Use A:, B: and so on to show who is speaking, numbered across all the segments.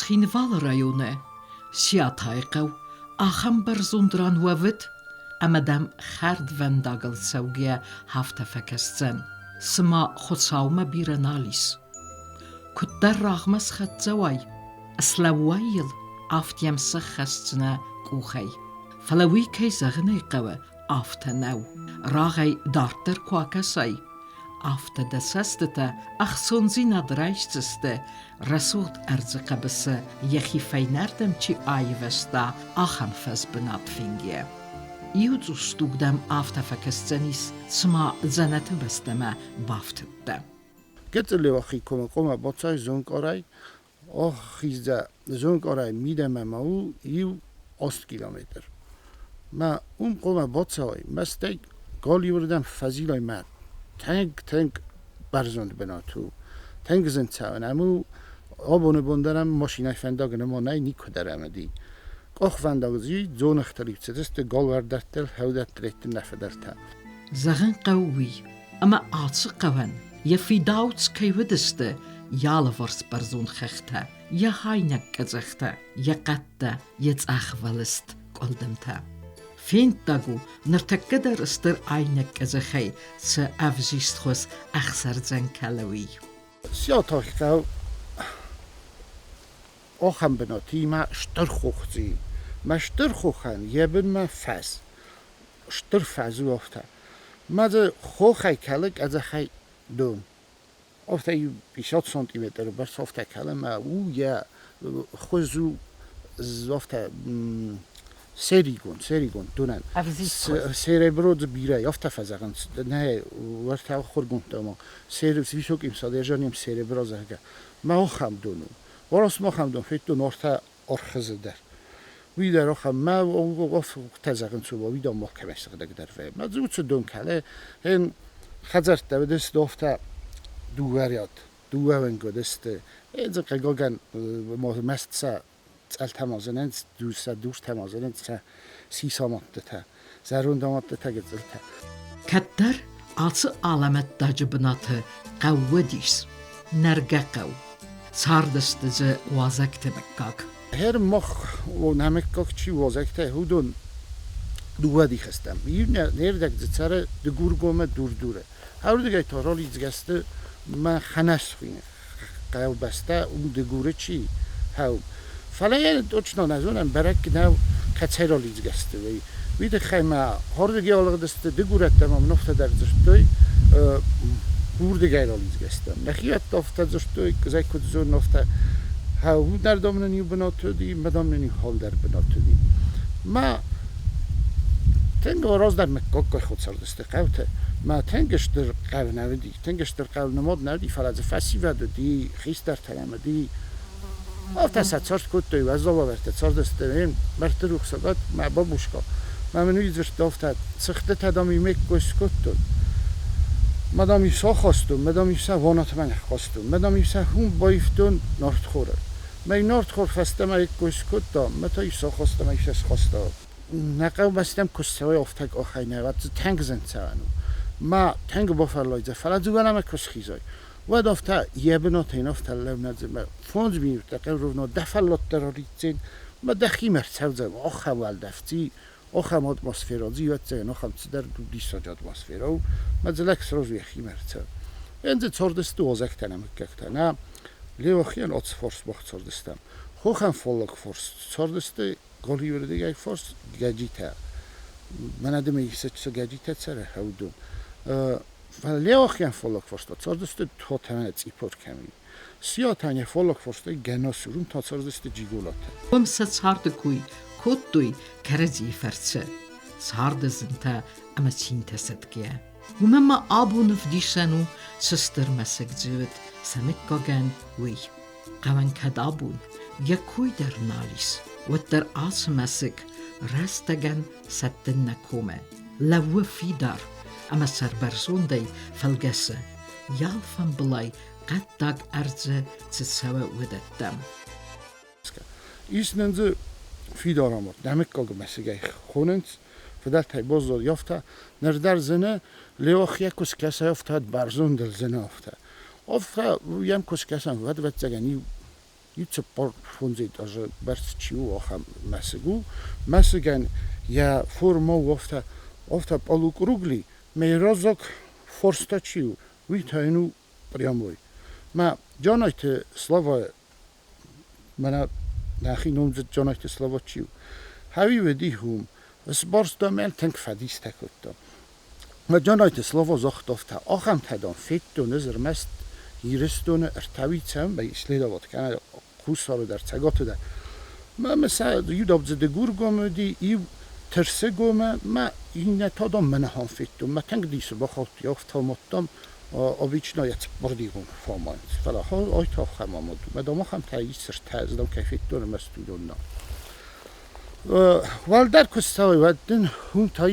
A: Цхинвалы районы Сиатайы хъӕу ахӕм бӕрзонд ран уӕвыд, ӕмӕ дӕм хӕрдвӕндагыл цӕугӕ афтӕ фӕкӕсдзӕн, цыма Хуыцаумӕ бирӕ нал ис. Куыддӕр рагъмӕ схӕццӕ уай, слӕууай йыл, афтӕ йӕм сӕххӕсдзынӕ къухӕй. Фӕлӕ уый, кӕй зӕгъын ӕй хъӕуы, афтӕ нӕу. Рагъӕй дарддӕр куы акӕсай, афтӕ дӕ цӕстытӕ ӕхцондзинад райсдзысты, рӕсугъд ӕрдзы хъӕбысы йӕхи фӕйнӕрдӕм чи аивӕзта, ахӕм фӕзбынат фенгӕ. Иу цъусдуг дӕм афтӕ фӕкӕсдзӕнис, цыма дзӕнӕты бӕстӕмӕ бафтыдтӕ.
B: Гыццыл Леуахи комы боцай зонкъорӕй охиздзӕ зонкъорӕй мидӕмӕ ма у иу 8 километр. Ма ум комӕ боцай, ма стӕй галиуырдӕм фӕзилай ма тынг-тынг бӕрзонд бынат у. Тынг зын цӕуӕн ӕм у. Абоны бон дӕр ӕм машинӕйы фӕндаг нырма нӕй никуы дӕр ӕм уыди. Къахвӕндаг дзы дзоныгътыл цыдысты галуӕрдӕттыл, хӕудӕттыл нӕ фыдӕлтӕ.
A: Зӕгъын хъӕуы уый, ӕмӕ ацы хъӕуӕн йӕ фидауц кӕй уыдысты йӕ алыварс бӕрзонд хӕхтӕ, йӕ хайнӕг къӕдзӕхтӕ, йӕ хъӕдтӕ, йӕ цъӕхвӕлыст къуылдымтӕ. Фенддаг у, ныртӕккӕ дӕр стыр айнӕг къӕдзӕхӕй цы ӕвзистхуыз ӕхсӕрдзӕн кӕлы, уый.
B: Сиатаг хъӕу ахӕм бынатимӕ стыр хохдзи. Мӕ стыр хохӕн йӕ бынмӕ фӕз. Стыр фӕз у афтӕ. Мӕ дзы хохӕй кӕлы къӕдзӕхӕй дон. Афтӕ иу 50 сантиметры бӕрц афтӕ кӕлы мӕ у йӕ хуыз у афтӕ серигонд, серигонд донӕн. Серебро дзы бирӕ, афтӕ фӕзӕгъынц. Нӕ, уӕртӕ ахуыргондтӕ ма высоким содержанием серебра, зӕгъгӕ. Мӕ ахӕм дон у. Орос махӕм дон федтон ортӕ орхызы дӕр. Уый дӕр ахӕм мӕ офтӕ зӕгъынц, уый дон ма кӕмӕй сыгъдӕгдӕр вӕййы. Мӕ дзы уыцы дон кӕлы, ен хӕдзӕрттӕ уыдысты офтӕ дыууӕ ряд, дыууӕ уӕнг уыдысты. Эдзы хъыгагӕн маст сӕ цъӕлтӕ ма зынынц, сӕ дуртӕ ма зынынц, сӕ сисамадтытӕ, зӕронд амадтытӕ гыццылтӕ.
A: Кӕддӕр ацы алӕмӕттаджы бынаты хъӕу уыдис, нӕргӕ хъӕу. Цардысты дзы Уазӕгты мыггаг.
B: Гьер мах нӕ мыггаг чи Уазӕгтӕ, уыдон дыууӕ дихы стӕм. Иу не рдӕг дзы цӕры Дыгургомы Дур-Дуры. Ардыгӕй та ралидзгӕ сты мӕ Хӕнӕс хуыйны хъӕубӕстӕ, уым Дыгуры чи хъӕу. Фӕлӕ йӕ точно нӕ зонӕм, бӕрӕг нӕу, кӕцӕй ралидзгӕ сты, уый. Уый тыххӕй ма хордыгӕй алыгъдысты Дыгурӕттӕ ма мын афтӕ дӕр дзырдтой, уырдыгӕй ралидзгӕ стӕм. Нӕхиуӕттӕ афтӕ дзырдтой, куыдзӕй куыд зонын, афтӕ. Уыдӕр дам нын иу бынат уыди, мӕ дам нын иу хал дӕр бынат уыди. Ма тынг раздӕр мыггаггай цардысты хъӕуты. Ма тынг стыр хъӕу нӕ уыди, тынг стыр хъӕу нымад нӕ уыди, фӕлӕ дзы фӕсивӕд уыди, хистӕртӕ нӕм уыди. Афтӕ сӕ цард кодтой, уӕззау уавӕрты цардысты. Мӕрдты рухсагад мӕ бабушка. Мӕ мын уый дзырдта афтӕ, цыхтытӕ, дам, иу ме ккой скодтон. Мӕ, дам, иу сӕ ахастон, мӕ, дам, иу сӕ ванатмӕ ныххастон, мӕ, дам, иу сӕ хум баивтон нартхоры. Мӕ нартхор фӕстӕмӕ ӕккой скодта, мӕ та иу сӕ ахаста, мӕ иу сӕ схаста. Нӕ хъӕубӕстӕм куы ссӕуай, афтӕ къахӕй нӕ, уӕд дзы тынг зын цӕуӕн у. Ма тынг бафӕллайдзӕ, фӕлӕ дзы уӕлӕмӕ куы схизай, уӕд афтӕ йӕ бынатӕй афтӕ лӕунӕдзы мӕ 5 минуты хъӕуровно дӕ фӕллад дӕр ӕриддзен, мӕ дӕхимӕ рцӕудзӕн ахӕм уӕлдӕф дзи, ахӕм атмосферӕ дзи, ӕвӕццӕгӕн ахӕм цыдӕр диссаджы атмосферӕ у, мӕ дзы лӕг сразу йӕхимӕ ӕрцӕуы. Ӕндзы цардысты уазӕгтӕ нӕ мыггӕгтӕ, нӕ Леохийӕн ацы фарс мах цардыстӕм. Хохӕн фаллаг фарс цардысты галиуырдыгӕй фарс Гӕджитӕ. Мӕнӕ дӕм цы Гӕджитӕ цӕры, уыдон. Фӕлӕ Леохийӕн фаллаг фарс та цардысты Тотӕмӕ Цъипор кӕм и. Сиатӕн йӕ фаллаг фарс та Гӕнасы, уым та цардысты Джиголатӕ.
A: Уым сӕ царды кой кодтой кӕрӕдзийы фӕрцы, царды зынтӕ ӕмӕ цинтӕ сӕтгӕ. Уымӕ ма абон ӕвдисӕн у, цы стыр мӕсыг дзы уыд сӕ мыггагӕн, уый. Хъӕуӕн кӕд абон йӕ кой дӕр нал ис, уӕддӕр ацы мӕсыг рӕстӕгӕн сӕттын нӕ комы. Лӕууы фидар ӕмӕ сӕрбӕрзондӕй фӕлгӕсы, йӕ алфамбылай хъӕддаг ӕрдзы цы цӕуы, уыдӕттӕм.
B: Ис нын дзы фидар амад, нӕ мыггаг мӕсыгӕй хонынц, фыдӕлтӕй баззад афтӕ. Ныр дӕр зыны, Леохйӕ куы скӕса, афтӕ бӕрзондыл зыны афтӕ. Афтӕ йӕм куы скӕсӕм, уӕд, ӕвӕццӕгӕн, иу Иу 45 этажы бӕрц чи у, ахӕм мӕсыг у. Мӕсыгӕн йӕ формӕ у афтӕ, афтӕ полукруглый, мӕ раззаг форста чи у, уый та йын у прямой. Мӕ Джанайты Слава, мӕнӕ нӕхи номдзыд Джанайты Слава чи у, хӕуи уыди хум, сбарста мӕн тынг фӕдистӕ кодта. Мӕ Джанайты Слава загъта афтӕ, ахӕмтӕ, дам, федтон ӕз ӕрмӕст Ирыстоны ӕртӕуицӕм, исследовать кӕнӕ Хуссары дӕр, Цӕгаты дӕр. Мӕ сӕ иу дам дзы Дыгургомы уыди, иу Тырсыгомы, мӕ иннӕ та, дам, мӕнӕ федтон. Мӕ тынг дисы бахаудти, автоматтӕм обычно йӕ цыппӕрдигъон фӕмайынц. Фӕлӕ ай та ахӕм амад у. Мӕ дам ахӕмтӕ исыртӕ, ӕз дам кӕй федтон, ӕрмӕст уыдон нӕ. Уӕлдӕр куы ссӕуай, уӕд дын уым та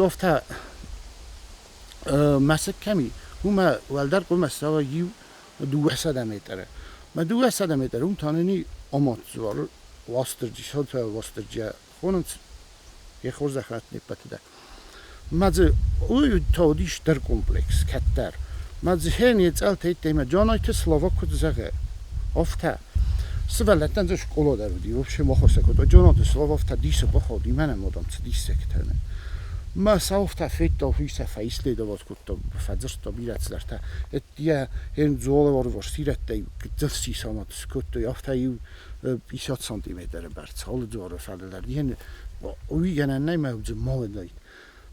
B: афтӕ мӕсыг кӕм и, уымӕ уӕлдӕр хъуамӕ ссӕуа иу 200 метры. Мӕ 200 метры уым та нын и амад дзуар Уастырджи, Сатӕ Уастырджийӕ хонынц, йӕ хорзӕх ратт не ппӕты дӕр. Мӕ дзы уый та уыди стыр комплекс кӕддӕр. Мӕ дзы хен йе цъӕлтӕ йеддӕмӕ Джанайты Слава куыд зӕгъы, афтӕ. Сывӕллӕттӕн дзы скъола дӕр уыди, вообще махуыр сӕ кодтой. Джанайты Слава афтӕ дисы бахауди, мӕнӕ ма, дам, цы диссӕгтӕ нӕ. Мӕ сӕ афтӕ федта, уый сӕ фӕисследовать кодта, фӕдзырдта бирӕ цыдӕртӕ. Йӕ дзуалӕвӕрд сирӕттӕй гыццыл сисамад скодтой, афтӕ иу 50 сантиметры бӕрц алы дзуары фӕдыл дӕр. Уый гӕнӕн нӕй, мӕ дзы ма уыдаид.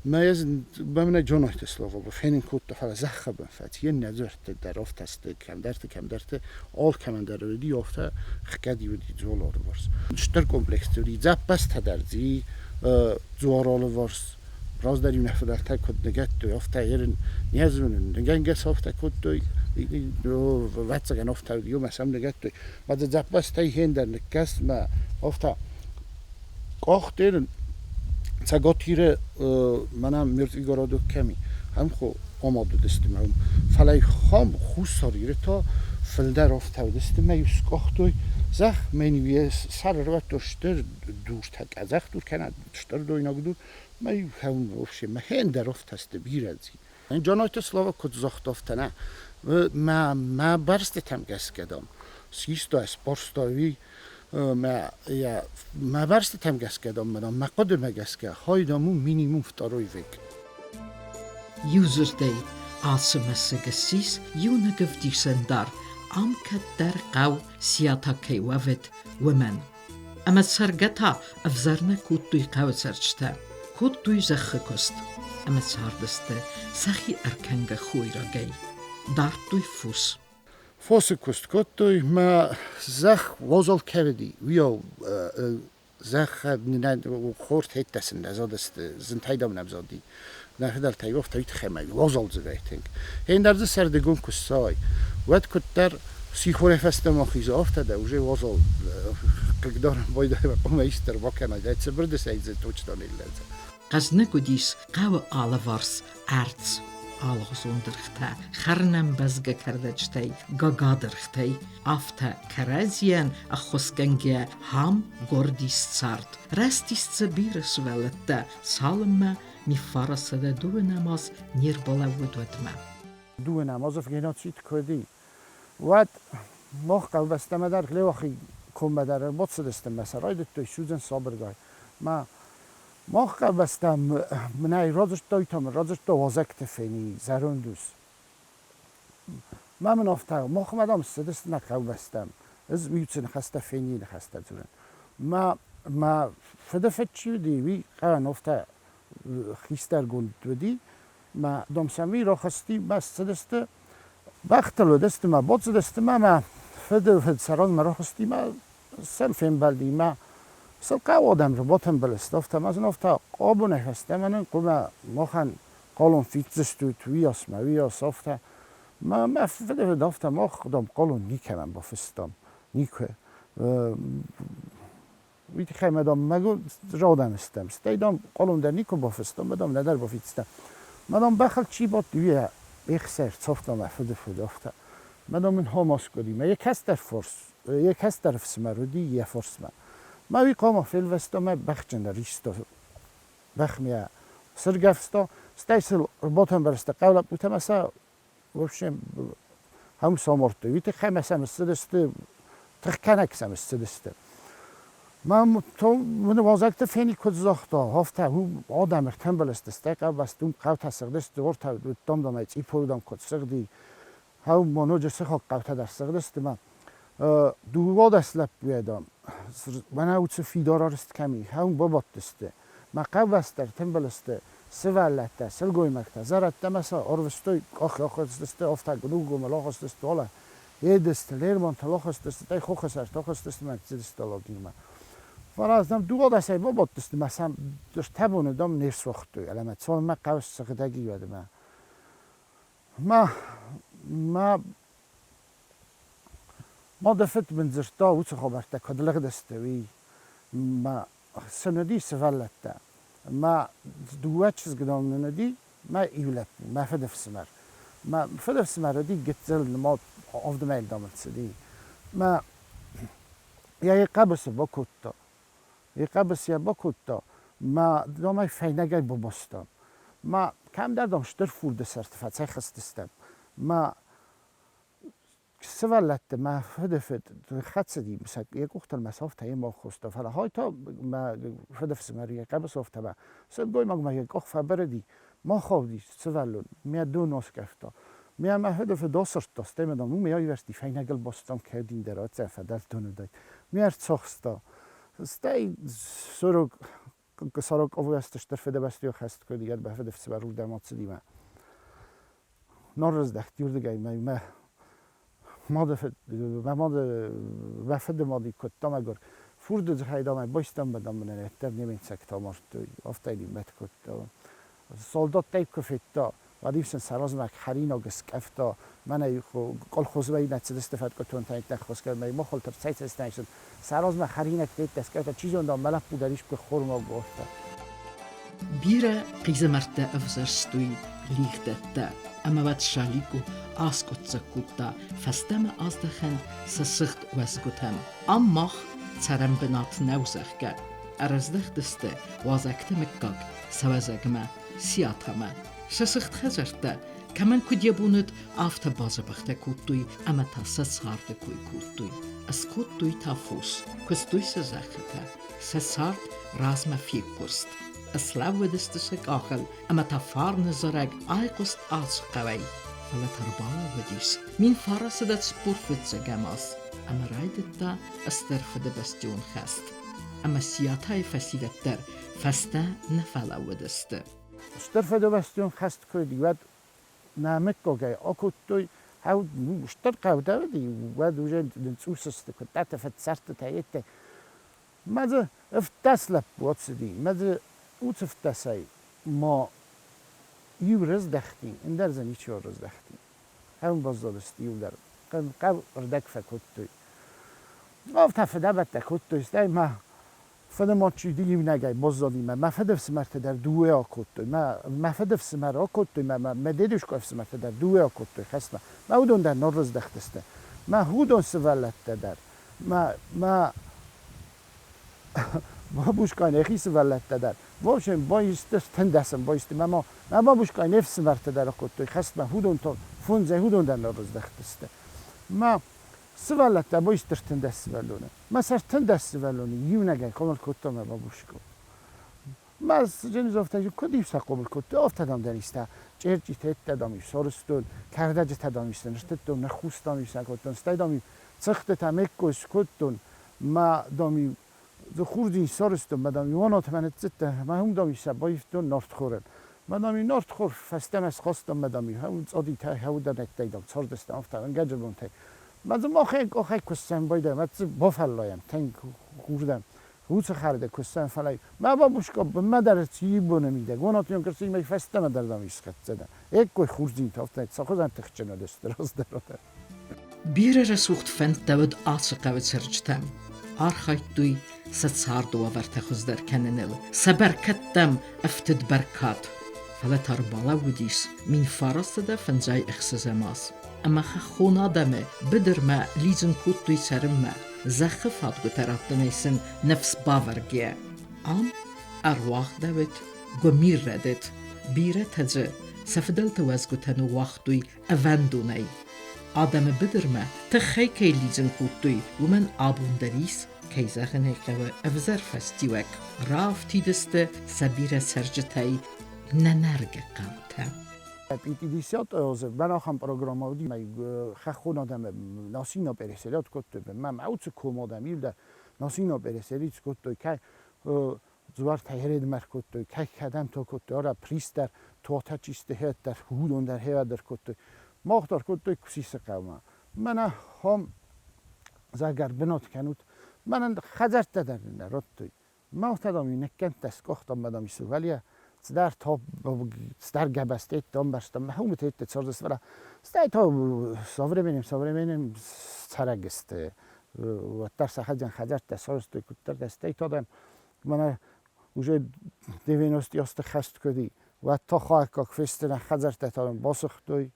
B: Мӕ ӕз мӕнӕ Джонайты Слава фенын кодта, фӕлӕ зӕххы бын фӕци. Иннӕ дзуӕртты дӕр афтӕ сты, кӕмдӕрты, кӕмдӕрты, алкӕмӕн дӕр уыди афтӕ хгӕд уыди дзуал алыварс. Стыр комплекс уыди, дзӕппӕзтӕ дӕр дзы дзуар алыварс. Раздӕр иу нӕ фыдӕлтӕ куыд ныгӕдтой, афтӕ ерын не зонын, ныгӕнгӕ сӕ афтӕ кодтой, ӕвӕццӕгӕн афтӕ уыди, омӕ сӕм ныгӕдтой. Мӕ дзы дзӕппӕзтӕй хендӕр ныккӕс мӕ афтӕ къахт ерын Цӕгат Иры мӕнӕ Мертвый городок кӕм и, ам амад уыдысты мӕ уым. Фӕлӕ хам Хуссар Иры та фылдӕр афтӕ уыдысты мӕ иу скъахтой зӕхх, мӕ иу йӕ сӕр ӕрвадтой стыр дуртӕ, къӕдзӕхдур кӕнӕ стыр дойнаг дур, мӕ иу хӕм вообще мӕ хендӕр афтӕ сты бирӕ дзи. Джанайты Слава куыд загъта, афтӕ нӕ. Мӕ, мӕ бӕрстытӕм гӕсгӕ, дам, систа, сбарста уый мӕ, йӕ, мӕ бӕрстытӕм гӕсгӕ, дам, мӕ, мӕ хъуыдымӕ гӕсгӕ, хай, дам, у минимум второй век.
A: Иу дзырдӕй, ацы мӕсыг ссис иунӕг ӕвдисӕндар, ам кӕддӕр хъӕу Сиата кӕй уӕвыд, уымӕн. Ӕмӕ цӕргӕ та ӕвзӕр нӕ кодтой хъӕуы цӕрджытӕ, кодтой зӕххы куыст ӕмӕ цардысты сӕхи ӕркӕнгӕ хойрагӕй, дардтой фос.
B: Фосы куыст кодтой, мӕ зӕхх уазал кӕвыди, уыйау зӕхх хор теттӕ сын нӕ задысты, зынтӕй дам нӕм зади. Нӕ фыдӕлтӕй афтӕ уый тыххӕй мӕ уазал дзывӕй тынг. Ӕндӕр дзы сӕрдыгон куы ссӕуай, уӕд куыддӕр сихорӕй фӕстӕмӕ хизы, афтӕ дӕ уже уазал хъыгдарын байдайы, хъуамӕ исты ӕрбакӕнай, дӕ цыбырдысӕй дзы точно ныллӕдзӕ.
A: Хъӕзныг уыдис хъӕуы алыварс ӕрдз, алыгъуызон дыргътӕ, хӕрынӕн бӕзгӕ кӕрдӕджытӕй, гагадыргътӕй, афтӕ кӕрӕдзийӕн ӕххуысгӕнгӕ хам гордис цард. Рӕзтис дзы бирӕ сывӕллӕттӕ, цалынмӕ Миффарасада дыууӕ намаз не рбалӕууыд, уӕдмӕ.
B: Дыууӕ намазы геноцид куы уыди, уӕд мах хъӕубӕстӕмӕ дӕр Леуахи коммӕ дӕр ӕрбацыдысты мӕ сӕ райдыдтой судзын сабыргай. Мӕ мах хъӕубӕстӕм мынӕй радзырдтой та мын радзырдта Уазӕгты Фени зӕронд ус. Мӕ мын афтӕ, махмӕ, дам, ссыдысты нӕ хъӕубӕстӕм. Ӕз уыцы ныхӕстӕ Фенийы ныхӕстӕ дзурын. Мӕ, мӕ фыдыфыд чи уыди, уый хъӕуӕн афтӕ хистӕргонд уыди. Мӕ, дам, сӕм уый рахызти, мӕ ссыдысты. Бӕхтыл уыдысты мӕ бацыдысты мӕ мӕ фыды фыд сӕ размӕ рахызти мӕ сыл фембӕлди мӕ сыл хъӕуы адӕм ботӕмбӕлысты, афтӕ ма сын афтӕ абонӕй фӕстӕмӕ нын хъуамӕ махӕн хъалон фиддзыстут уыйас мӕ уыйас, афтӕ. Мӕ, мӕ фыды фыд афтӕ мах, дам, хъалон никӕмӕн бафыстам, никуы. Уый тыххӕй мӕ, дам, мӕгуыр радӕм стӕм. Стӕй, дам, хъалон дӕр никуы бафыстам, мӕ, дам, нӕдӕр бафиддзыстӕм. Мӕ, дам, бӕхыл чи бадт, уый ӕхсӕр цавта мӕ фыды фыд, афтӕ. Мӕ, дам, ын хамас уыди. Мӕ йӕ кӕстӕр фарс, йӕ кӕстӕр ӕфсымӕр уыди йӕ фарсмӕ. Мӕ уый хъама фелвӕста мӕ бӕхджын ӕриста бӕхмӕ сыргӕвста, стӕй сыл ӕрбатӕмбӕрста хъӕу лӕппутӕ мӕ сӕ в общем, хӕм самардтой. Уый тыххӕй мӕ сӕм ссыдысты. Тыхгӕнӕг сӕм ссыдысты. Мӕ мын уазӕгты фени куыд загъта, афтӕ адӕм ӕртӕмбӕлысты, стӕй хъӕубӕсты уым хъӕутӕ сыгъдысты, ортӕ уыдтам дам ӕй цъипордӕм куыд сыгъди. Хъӕу ма ноджы сыхаг хъӕутӕ дӕр сыгъдысты мӕ 12 лӕппуйӕ дам мӕнӕ уыцы фидар арӕзт кӕм и, хъӕуы бабадтысты. Мӕ хъӕубӕстӕ ӕртымбыл сты, сывӕллӕттӕ, сылгоймӕгтӕ, зӕрӕдтӕ мӕ сӕ ӕрвыстой, къах ахызтысты, афтӕ Гуныггомыл ахызтысты, уалӕ Едысты, Лермонтыл ахызтысты, стӕй хохы сӕрты ахызтысты мӕ ныццыдысты лагермӕ. Фӕлӕ дам дыууадӕсӕй бабадтысты мӕ сӕм ӕртӕ боны дам не суагътой, ӕмӕ цалынмӕ хъӕу ссыгъдӕг и, уӕдмӕ. Мӕ мӕ мады фыд мын дзырдта уыцы хабӕрттӕ куыд лыгъдысты, уый. Мӕ сын уыди сывӕллӕттӕ. Мӕ дыууӕ чызгы дам нын уыди, мӕ иу лӕппу, мӕ фыдыфсымӕр. Мӕ фыдыфсымӕр уыди гыццыл, нымад авд мӕйы дам ыл цыди. Мӕ йӕ хъӕбысы бакодта. Йӕ хъӕбысы йӕ бакодта, мӕ дам ӕй фӕйнӕгӕй бабаста. Мӕ кӕмдӕр дам стыр фурды сӕрты фӕцӕйхызтыстӕм. Мӕ Сывӕллӕтты мӕ фыдыфыд хӕцыди, йӕ къухтыл мӕ софтӕ йемӕ ӕххуырста, фӕлӕ хой та мӕ фыдыфсымӕр йӕ хъӕбысофтӕмӕ сылгоймаг мӕ йӕ къух фӕбырыди, ма хауди сывӕллон, мӕ дон аскъӕфта. Мӕ мӕ фыдыфыд асырдта, стӕй мӕ дам уым аивӕзти фӕйнӕгыл бастам кӕдин дӕр ацӕ фӕдӕлдон уыдаид. Мӕ ӕрцахста. Стӕй сорок сороковой Стыр Фыдыбӕстӕйон хӕст куы уыди, уӕд мӕ фыдыфсымӕр уырдӕм ацыди мӕ Норрыздӕхт иуырдыгӕй мӕ мӕ мады фыд, мӕ мады, мӕ фыды мади кодта мӕгуыр. Фурды дзыхӕй дам ӕй байстам, дам мын ӕддӕр немецӕгтӕ амардтой, афтӕ йын мӕт кодта. Солдаттӕй куы федта, уӕд-иу сын сӕ размӕ хӕринаг скъӕфта, мӕнӕ колхозмӕ нӕ цыдысты фӕткъуытонтӕ хосгӕнӕг мохолтӕ рцӕйцӕстӕн сӕ размӕ хӕринӕгтӕ скъӕфта, чи зоны, дам, мӕ лӕппу дӕр искуы хормаг уагъта.
A: Бирӕ хъизӕмӕрттӕ ӕвзӕрстой лигъдӕттӕ, ӕмӕ уӕд Шалико аскъуыддзаг кодта фӕстӕмӕ аздӕхӕн сӕ сыгъд уӕзгуытӕм. Ам мах цӕрӕнбынат нӕу, зӕгъгӕ, ӕрӕздӕхтысты уазӕгты мыггаг сӕ уӕзӕгмӕ, Сиатамӕ. Сӕ сыгъд хӕдзӕрттӕ, кӕмӕн куыд йӕ бон уыд, афтӕ бадзӕбӕхтӕ кодтой ӕмӕ та сӕ царды кой кодтой. Скодтой та фос, куыстой сӕ зӕххытӕ. Сӕ цард размӕ феггуырст. Слӕууыдысты сӕ къахыл ӕмӕ та фарны зарӕг айхъуыст ацы хъӕуӕй. Фӕлӕ та рбалӕууыдис 1945 аз ӕмӕ райдыдта Стыр Фыдыбӕстӕйон хӕст. Ӕмӕ Сиатайы фӕсивӕд дӕр фӕстӕ нӕ фӕлӕууыдысты.
B: Стыр Фыдыбӕстӕйон хӕст куы уыди, уӕд нӕ мыггагӕй акодтой, стыр хъӕутӕ уыди, уӕд уже ныцъус сты, куыддӕртӕ фӕцӕрдтытӕ йедтӕ. Мӕ дзы 17 лӕппу ацыди, мӕ дзы уыцы 17-ӕй ма иу рыздӕхти, ӕндӕр дзы ничиуал рыздӕхти. Ӕм баззадысты иугӕр. Хъӕу ӕрдӕг фӕкодтой. Афтӕ фыдӕбӕттӕ кодтой, стӕй ма фыдымад чи иунӕгӕй баззади мӕ мӕ фыдыфсымӕртӕ дӕр дыууӕ акодтой. Мӕ мӕ фыдыфсымӕр акодтой, мӕ мӕ дедушка ӕфсымӕртӕ дӕр дыууӕ акодтой хӕстмӕ. Мӕ уыдон дӕр нал рыздӕхтысты. Мӕ худон сывӕллӕттӕ дӕр, мӕ мӕ бабушка нӕхи сывӕллӕттӕ дӕр. В общем, баисты стындӕсӕм баисты. Мӕ ма мӕ бабушка не фсымӕртӕ дӕр акодтой хӕстмӕ, уыдон та фондзӕй уыдон дӕр нал рыздӕхтысты. Мӕ сывӕллӕттӕ баисты 13 сывӕллоны. Мӕ сӕр 13 сывӕллоны иунӕгӕй хъомыл кодта мӕ бабушка. Мӕ сдженизовтӕ куыд иу сӕ хъомыл кодтой, афтӕ дам дӕр иста. Чъерчъитӕ дам иу сорыстон, кӕрдӕджытӕ дам иу сныстыдтон, ныххус дам иу сӕ кодтон, стӕй дам иу цыхтытӕ ме ккой скодтон, мӕ дам иу хурдзин сорыстон, мӕ дам иу уанатмӕ ныццыдтӕн, мӕ уым дам иу сӕ баивтон нартхорӕн. Мӕ дам иу нартхор фӕстӕмӕ схастон, мӕ дам иу хӕуын цъадитӕ, хӕуыдӕнӕттӕй дам цардыстӕм, афтӕ ӕнгӕджы бонтӕй. Мӕ дзы махӕн къухӕй куыстӕн байдайӕм, ӕд дзы бафӕллайӕм тынг хурдӕм. Уыцы хӕрдӕ куыстӕн, фӕлӕ мӕ бабушка бынмӕ дӕр ци боны мидӕг, уонатион кырцимӕ фӕстӕмӕ дӕр дам исхӕццӕ дӕн. Ӕккой хурдзинтӕ афтӕ цӕхуызӕн тыхджын уыдысты раздӕр.
A: Бирӕ рӕсугъд фӕндтӕ уыд ацы хъӕуы цӕрджытӕм. Архайдтой сӕ царды уавӕртӕ хуыздӕр кӕныныл, сӕ бӕркӕдтӕм ӕфтыд бӕркад. Фӕлӕ та ӕрбалӕууыдис 1956 аз, ӕмӕ хӕххон адӕмы быдырмӕ лидзын кодтой цӕрынмӕ, зӕххы фадгуытӕ раттынӕй сын ныфс бавӕргӕйӕ. Ам ӕруагъдӕуыд гуымир рӕдыд, бирӕтӕ дзы сӕ фыдӕлты уӕзгуытӕ ныууагътой ӕвӕндонӕй. Адӕмы быдырмӕ тыххӕй кӕй лидзын кодтой, уымӕн абон дӕр ис, кӕй зӕгъын ӕй хъӕуы, ӕвзӕр фӕстиуӕг. Раафтид сты сӕ бирӕ цӕрджытӕй нӕнӕргӕ хъӕутӕ.
B: 50 азы мӕн ахӕм программӕ уыди, хӕххон адӕмы насина переселять кодтой. Мӕм уыцы ком адӕм иу насина переселить кодтой, кӕй дзуартӕ хередмӕ кодтой, кӕй кӕдӕм то кодтой, ара пристер, туатӕ чисты хеттер, уыдон дӕр хевӕдӕр кодтой. Мах дӕр кодтой Кусисы хъӕумӕ. Мӕнӕ хом зӕгӕр бынат кӕнут, мӕнӕн хӕдзӕрттӕ дӕр нӕ радтой. Мах та дам ныккӕндтӕ скъохтам, мадам исувалия, цыдӕр топ, цыдӕр гӕбӕстӕ ӕмбӕрстам, мӕ цардыс, фӕлӕ стӕй та со временем цӕрӕг сты. Уӕддӕр сӕхӕдзӕн хӕдзӕрттӕ сарӕзтой куыддӕр, стӕй та дам мӕнӕ уже 90 азты хӕст куыд уӕд та хӕккаг фесты нӕ хӕдзӕрттӕ та басыгътой.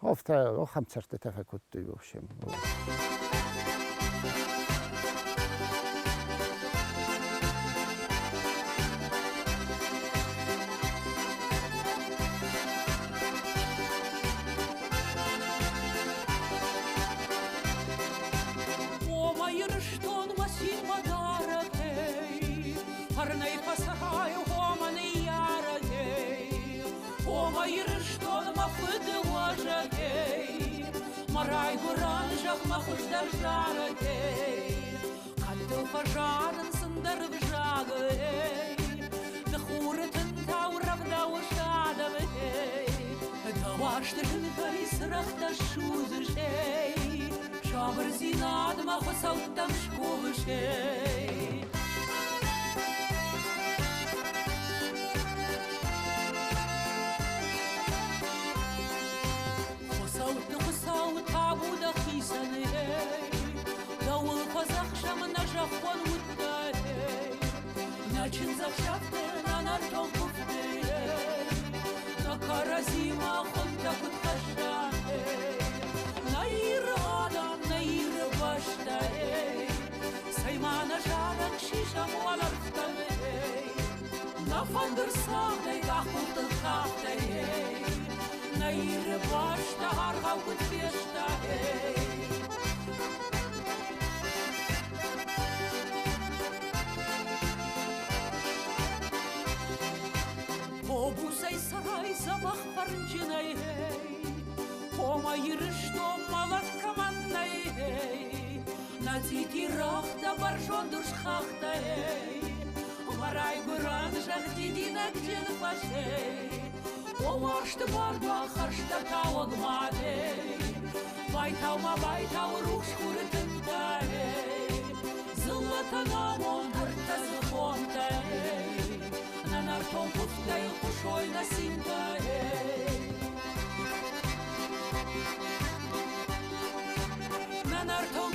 B: Афтӕ ахӕм цӕрдтытӕ фӕкодтой, в общем.
C: О, мӕ Ирыстон, мӕ цин, мӕ дарӕгӕй, Фӕрнӕй фӕцӕрай, о, мӕ ныййарӕгӕй. О, мӕ Ирыстон, мӕ фыды уӕзӕгӕй, Мӕ райгуырӕн зӕхх мӕ хуыздӕр зарӕгӕй. Кӕд дыл фӕзарынц ӕндӕр ӕвзагӕй, Ды хуры тынтау рӕвдауыс адӕмӕй. Дӕ уарзты зынтӕй цырӕгътӕ ссудзыс, эй, Сабырдзинадмӕ хуыцӕуттӕм скувыс, эй. Хуыцӕутты Хуыцау табу дӕхицӕн, эй, Дӕуыл фӕдзӕхсӕм нӕ зӕххон удтӕ, эй. Нӕ чындзӕхсӕвты, нӕ нӕртон куывды, эй, Нӕ кӕрӕдзимӕ хуынтӕ куыд хӕссӕм, эй. Нӕ Иры адӕм, нӕ Иры бӕстӕ, эй, Цӕй-ма нӕ зарӕг сисӕм уӕлӕрвтӕм, эй. Нӕ фӕндыр цагъдӕй, къахбылтыл кафтӕй, эй. Нӕ Иры бӕстӕ аргъау куыд феста, эй. Обусӕй сӕрӕй дзӕбӕх фӕрнджынӕй, эй, О, мӕ Ирыстон, мӕлӕт кӕмӕн нӕй, эй. Нӕ цъити рӕгътӕ, бӕрзонд урс хӕхтӕ, эй. Мӕ райгуырӕн зӕхх дидинӕгджын фӕз, эй. О, уарзты бардуаг хӕрзтӕ тауӕг мад, эй. Байтау ма байтау рухс хуры тынтӕ, эй. Дзыллӕтӕн амонд ӕртӕ дзыхонтӕ, эй. Нӕ нӕртон куывдтӕй хъуысой нӕ цинтӕ, эй. Нӕ нӕртон